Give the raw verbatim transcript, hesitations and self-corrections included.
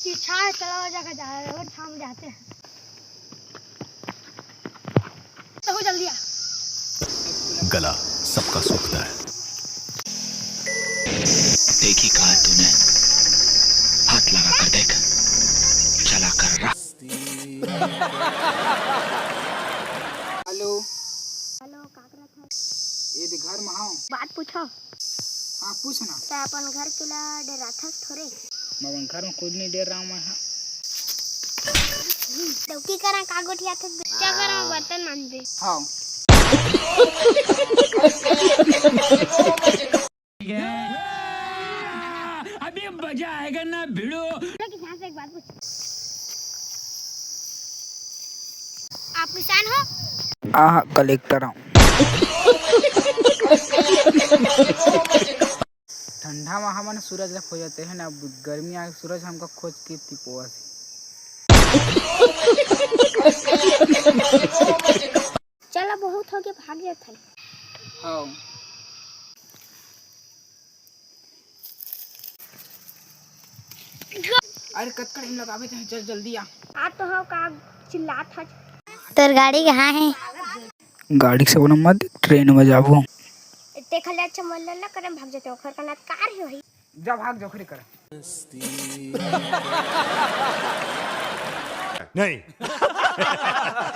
कि छाह चला जगह जा रहे हो, छाह में जाते हैं। तो हो जल्दी आ। गला सबका सूखता है। देखी कहा तूने, हाथ लगा कर देख, चला कर रहा। हेलो। हेलो, का करत हस? ये दे घर में हूँ। बात पूछो। हाँ, पूछ ना। तैं अपन घर के ला डराथस थोरे? मैं अपन घर में कुछ नहीं डर रहा हूँ मैं, हाँ। डौकी करा का गोठियाथस? क्या करा, बर्तन मांजबे। हाँ। अभी मजा आएगा ना भिड़ो। लेकिन यहाँ से एक बात पूछ, आप किसान हो? आह, कलेक्टर हूँ। ठंडा में हमन सूरज ला खोजते हैं ना, अब गर्मी आ सूरज हमका खोज के तिपोवत हे। चला, बहुत हो गया, भाग जाथन। हाँ। अरे कतका टाइम लगाबे तैं, चल जल्दी आ। आ तो हव, का चिल्लात हस? तोर गाड़ी कहाँ हे? गाड़ी से बोला मत, ट्रेन में जाबो। तेखर ले अच्छा मन ल ना करम, भाग जाते, ओखर का ना कार ही होही। जा भाग जा, ओखरे कर। नहीं।